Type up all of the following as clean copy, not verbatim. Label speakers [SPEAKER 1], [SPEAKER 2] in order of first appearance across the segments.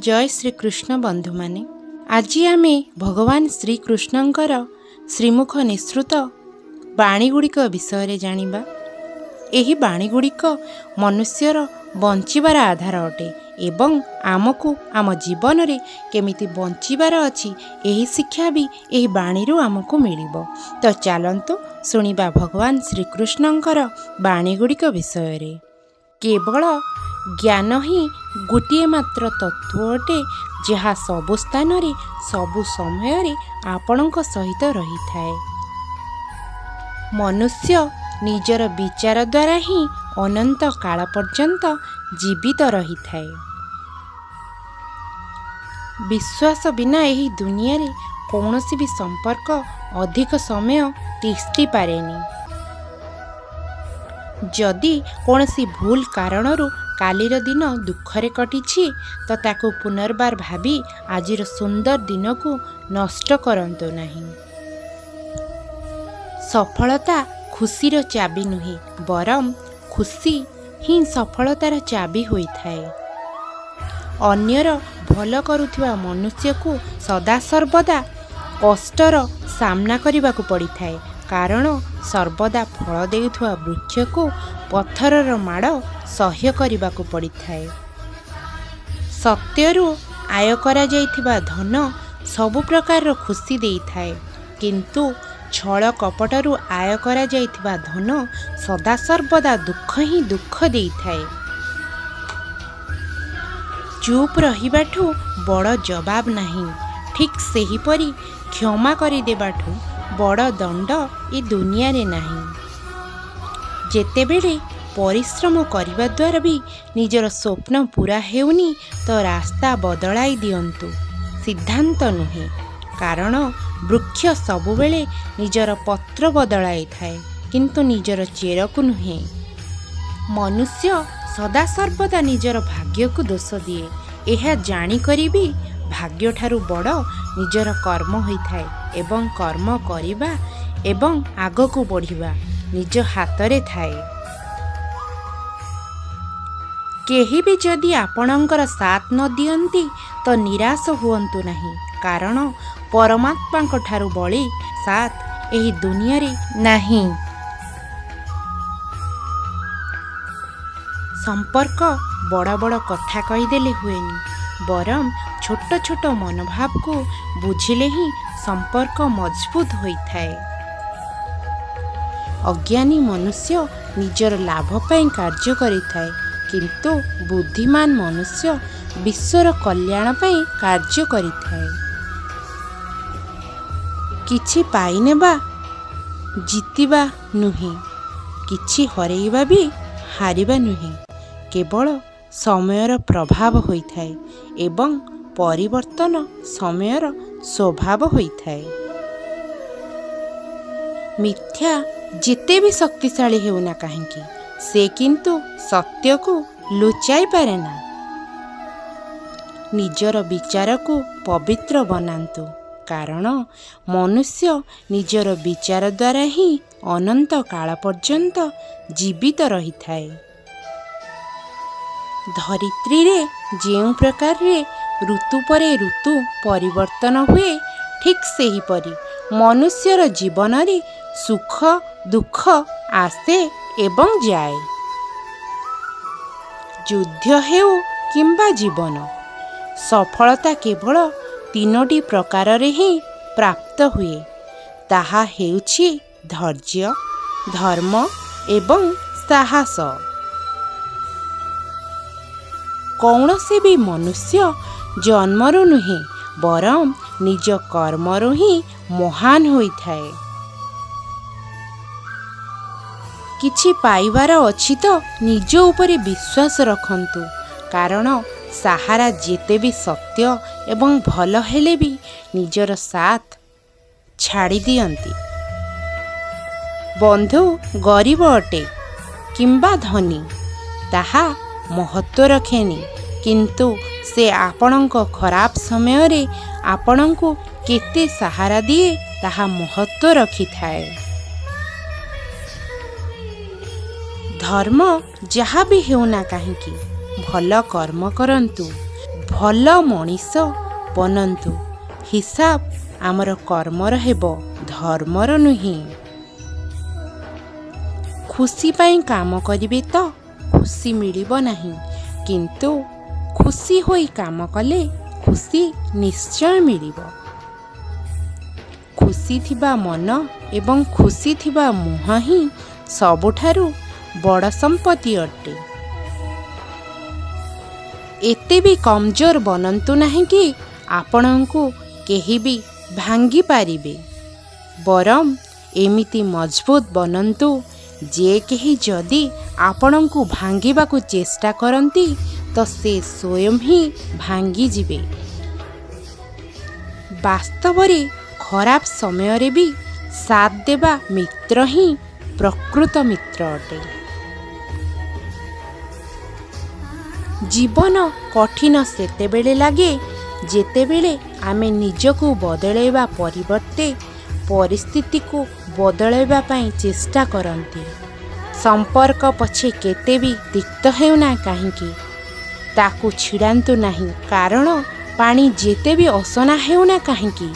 [SPEAKER 1] ଜୟ ଶ୍ରୀକୃଷ୍ଣ ବନ୍ଧୁମାନେ, ଆଜି ଆମେ ଭଗବାନ ଶ୍ରୀକୃଷ୍ଣଙ୍କର ଶ୍ରୀମୁଖ ନିଃସୃତ ବାଣୀଗୁଡ଼ିକ ବିଷୟରେ ଜାଣିବା। ଏହି ବାଣୀଗୁଡ଼ିକ ମନୁଷ୍ୟର ବଞ୍ଚିବାର ଆଧାର ଅଟେ ଏବଂ ଆମକୁ ଆମ ଜୀବନରେ କେମିତି ବଞ୍ଚିବାର ଅଛି, ଏହି ଶିକ୍ଷା ବି ଏହି ବାଣୀରୁ ଆମକୁ ମିଳିବ। ତ ଚାଲନ୍ତୁ ଶୁଣିବା ଭଗବାନ ଶ୍ରୀକୃଷ୍ଣଙ୍କର ବାଣୀଗୁଡ଼ିକ ବିଷୟରେ। କେବଳ ଜ୍ଞାନ ହିଁ ଗୋଟିଏ ମାତ୍ର ତତ୍ତ୍ୱ ଅଟେ, ଯାହା ସବୁ ସ୍ଥାନରେ, ସବୁ ସମୟରେ ଆପଣଙ୍କ ସହିତ ରହିଥାଏ। ମନୁଷ୍ୟ ନିଜର ବିଚାର ଦ୍ୱାରା ହିଁ ଅନନ୍ତ କାଳ ପର୍ଯ୍ୟନ୍ତ ଜୀବିତ ରହିଥାଏ। ବିଶ୍ୱାସ ବିନା ଏହି ଦୁନିଆରେ କୌଣସି ବି ସମ୍ପର୍କ ଅଧିକ ସମୟ ତିଷ୍ଠି ପାରେନି। ଯଦି କୌଣସି ଭୁଲ କାରଣରୁ କାଲିର ଦିନ ଦୁଃଖରେ କଟିଛି, ତ ତାକୁ ପୁନର୍ବାର ଭାବି ଆଜିର ସୁନ୍ଦର ଦିନକୁ ନଷ୍ଟ କରନ୍ତୁ ନାହିଁ। ସଫଳତା ଖୁସିର ଚାବି ନୁହେଁ, ବରଂ ଖୁସି ହିଁ ସଫଳତାର ଚାବି ହୋଇଥାଏ। ଅନ୍ୟର ଭଲ କରୁଥିବା ମନୁଷ୍ୟକୁ ସଦାସର୍ବଦା କଷ୍ଟର ସାମ୍ନା କରିବାକୁ ପଡ଼ିଥାଏ, କାରଣ ସର୍ବଦା ଫଳ ଦେଉଥିବା ବୃକ୍ଷକୁ ପଥରର ମାଡ଼ ସହ୍ୟ କରିବାକୁ ପଡ଼ିଥାଏ। ସତ୍ୟରୁ ଆୟ କରାଯାଇଥିବା ଧନ ସବୁ ପ୍ରକାରର ଖୁସି ଦେଇଥାଏ, କିନ୍ତୁ ଛଳ କପଟରୁ ଆୟ କରାଯାଇଥିବା ଧନ ସଦାସର୍ବଦା ଦୁଃଖ ହିଁ ଦୁଃଖ ଦେଇଥାଏ। ଚୁପ୍ ରହିବାଠୁ ବଡ଼ ଜବାବ ନାହିଁ, ଠିକ୍ ସେହିପରି କ୍ଷମା କରିଦେବାଠୁ ବଡ଼ ଦଣ୍ଡ ଏ ଦୁନିଆରେ ନାହିଁ। ଯେତେବେଳେ ପରିଶ୍ରମ କରିବା ଦ୍ୱାରା ବି ନିଜର ସ୍ୱପ୍ନ ପୂରା ହେଉନି, ତ ରାସ୍ତା ବଦଳାଇ ଦିଅନ୍ତୁ, ସିଦ୍ଧାନ୍ତ ନୁହେଁ। କାରଣ ବୃକ୍ଷ ସବୁବେଳେ ନିଜର ପତ୍ର ବଦଳାଇଥାଏ, କିନ୍ତୁ ନିଜର ଚେରକୁ ନୁହେଁ। ମନୁଷ୍ୟ ସଦାସର୍ବଦା ନିଜର ଭାଗ୍ୟକୁ ଦୋଷ ଦିଏ, ଏହା ଜାଣିକରି ବି ଭାଗ୍ୟଠାରୁ ବଡ଼ ନିଜର କର୍ମ ହୋଇଥାଏ ଏବଂ କର୍ମ କରିବା ଏବଂ ଆଗକୁ ବଢ଼ିବା ନିଜ ହାତରେ ଥାଏ। କେହି ବି ଯଦି ଆପଣଙ୍କର ସାଥ ନ ଦିଅନ୍ତି, ତ ନିରାଶ ହୁଅନ୍ତୁ ନାହିଁ, କାରଣ ପରମାତ୍ମାଙ୍କ ଠାରୁ ବଳି ସାଥ ଏହି ଦୁନିଆରେ ନାହିଁ। ସମ୍ପର୍କ ବଡ଼ ବଡ଼ କଥା କହିଦେଲେ ହୁଏନି, ବରଂ ଛୋଟ ଛୋଟ ମନୋଭାବକୁ ବୁଝିଲେ ହିଁ ସମ୍ପର୍କ ମଜବୁତ ହୋଇଥାଏ। ଅଜ୍ଞାନୀ ମନୁଷ୍ୟ ନିଜର ଲାଭ ପାଇଁ କାର୍ଯ୍ୟ କରିଥାଏ, କିନ୍ତୁ ବୁଦ୍ଧିମାନ ମନୁଷ୍ୟ ବିଶ୍ୱର କଲ୍ୟାଣ ପାଇଁ କାର୍ଯ୍ୟ କରିଥାଏ। କିଛି ପାଇନେବା ଜିତିବା ନୁହେଁ, କିଛି ହରେଇବା ବି ହାରିବା ନୁହେଁ। କେବଳ ସମୟର ପ୍ରଭାବ ହୋଇଥାଏ ଏବଂ ପରିବର୍ତ୍ତନ ସମୟର ସ୍ୱଭାବ ହୋଇଥାଏ। ମିଥ୍ୟା ଯେତେ ବି ଶକ୍ତିଶାଳୀ ହେଉନା କାହିଁକି, ସେ କିନ୍ତୁ ସତ୍ୟକୁ ଲୁଚାଇ ପାରେ ନା। ନିଜର ବିଚାରକୁ ପବିତ୍ର ବନାନ୍ତୁ, କାରଣ ମନୁଷ୍ୟ ନିଜର ବିଚାର ଦ୍ୱାରା ହିଁ ଅନନ୍ତ କାଳ ପର୍ଯ୍ୟନ୍ତ ଜୀବିତ ରହିଥାଏ। ଧରିତ୍ରୀରେ ଯେଉଁ ପ୍ରକାରରେ ଋତୁ ପରେ ଋତୁ ପରିବର୍ତ୍ତନ ହୁଏ, ଠିକ୍ ସେହିପରି ମନୁଷ୍ୟର ଜୀବନରେ ସୁଖ ଦୁଃଖ ଆସେ ଏବଂ ଯାଏ। ଯୁଦ୍ଧ ହେଉ କିମ୍ବା ଜୀବନ, ସଫଳତା କେବଳ ତିନୋଟି ପ୍ରକାରରେ ହିଁ ପ୍ରାପ୍ତ ହୁଏ। ତାହା ହେଉଛି ଧୈର୍ଯ୍ୟ, ଧର୍ମ ଏବଂ ସାହସ। କୌଣସି ବି ମନୁଷ୍ୟ ଜନ୍ମରୁ ନୁହେଁ, ବରଂ ନିଜ କର୍ମରୁ ହିଁ ମହାନ ହୋଇଥାଏ। କିଛି ପାଇବାର ଅଛି ତ ନିଜ ଉପରେ ବିଶ୍ୱାସ ରଖନ୍ତୁ, କାରଣ ସାହାରା ଯେତେ ବି ସତ୍ୟ ଏବଂ ଭଲ ହେଲେ ବି ନିଜର ସାଥ ଛାଡ଼ି ଦିଅନ୍ତି। ବନ୍ଧୁ ଗରିବ ଅଟେ କିମ୍ବା ଧନୀ, ତାହା ମହତ୍ତ୍ୱ ରଖେନି, କିନ୍ତୁ ସେ ଆପଣଙ୍କ ଖରାପ ସମୟରେ ଆପଣଙ୍କୁ କେତେ ସାହାରା ଦିଏ, ତାହା ମହତ୍ତ୍ୱ ରଖିଥାଏ। ଧର୍ମ ଯାହା ବି ହେଉନା କାହିଁକି, ଭଲ କର୍ମ କରନ୍ତୁ। ଭଲ ମଣିଷ ବନନ୍ତୁ। ହିସାବ ଆମର କର୍ମର ହେବ, ଧର୍ମର ନୁହେଁ। ଖୁସି ପାଇଁ କାମ କରିବେ ତ ଖୁସି ମିଳିବ ନାହିଁ, କିନ୍ତୁ ଖୁସି ହୋଇ କାମ କଲେ ଖୁସି ନିଶ୍ଚୟ ମିଳିବ। ଖୁସି ଥିବା ମନ ଏବଂ ଖୁସି ଥିବା ମୁହଁ ହିଁ ସବୁଠାରୁ ବଡ଼ ସମ୍ପତ୍ତି ଅଟେ। ଏତେ ବି କମଜୋର ବନନ୍ତୁ ନାହିଁ କି ଆପଣଙ୍କୁ କେହି ବି ଭାଙ୍ଗି ପାରିବେ, ବରଂ ଏମିତି ମଜବୁତ ବନନ୍ତୁ ଯେ କେହି ଯଦି ଆପଣଙ୍କୁ ଭାଙ୍ଗିବାକୁ ଚେଷ୍ଟା କରନ୍ତି ତ ସେ ସ୍ୱୟଂ ହିଁ ଭାଙ୍ଗିଯିବେ। ବାସ୍ତବରେ ଖରାପ ସମୟରେ ବି ସାଥ ଦେବା ମିତ୍ର ହିଁ ପ୍ରକୃତ ମିତ୍ର ଅଟେ। ଜୀବନ କଠିନ ସେତେବେଳେ ଲାଗେ ଯେତେବେଳେ ଆମେ ନିଜକୁ ବଦଳାଇବା ପରିବର୍ତ୍ତେ ପରିସ୍ଥିତିକୁ ବଦଳାଇବା ପାଇଁ ଚେଷ୍ଟା କରନ୍ତି। ସମ୍ପର୍କ ପଛେ କେତେ ବି ତିକ୍ତ ହେଉନା କାହିଁକି, ତାକୁ ଛିଡ଼ାନ୍ତୁ ନାହିଁ, କାରଣ ପାଣି ଯେତେ ବି ଅସନା ହେଉନା କାହିଁକି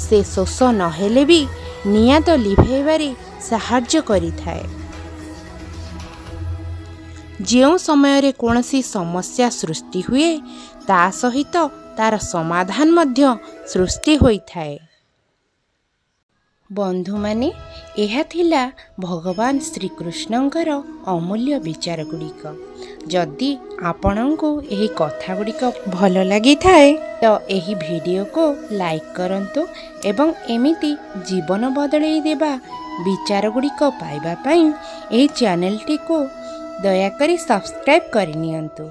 [SPEAKER 1] ସେ ଶୋଷ ନହେଲେ ବି ନିଆଁ ତ ଲିଭାଇବାରେ ସାହାଯ୍ୟ କରିଥାଏ। ଯେଉଁ ସମୟରେ କୌଣସି ସମସ୍ୟା ସୃଷ୍ଟି ହୁଏ, ତା ସହିତ ତାର ସମାଧାନ ମଧ୍ୟ ସୃଷ୍ଟି ହୋଇଥାଏ। ବନ୍ଧୁମାନେ, ଏହା ଥିଲା ଭଗବାନ ଶ୍ରୀକୃଷ୍ଣଙ୍କର ଅମୂଲ୍ୟ ବିଚାର ଗୁଡ଼ିକ। ଯଦି ଆପଣଙ୍କୁ ଏହି କଥା ଗୁଡ଼ିକ ଭଲ ଲାଗିଥାଏ ତ ଏହି ଭିଡ଼ିଓକୁ ଲାଇକ୍ କରନ୍ତୁ ଏବଂ ଏମିତି ଜୀବନ ବଦଳେଇ ଦେବା ବିଚାର ଗୁଡ଼ିକ ପାଇବା ପାଇଁ ଏହି ଚ୍ୟାନେଲଟିକୁ ଦୟାକରି ସବସ୍କ୍ରାଇବ୍ କରିନିଅନ୍ତୁ।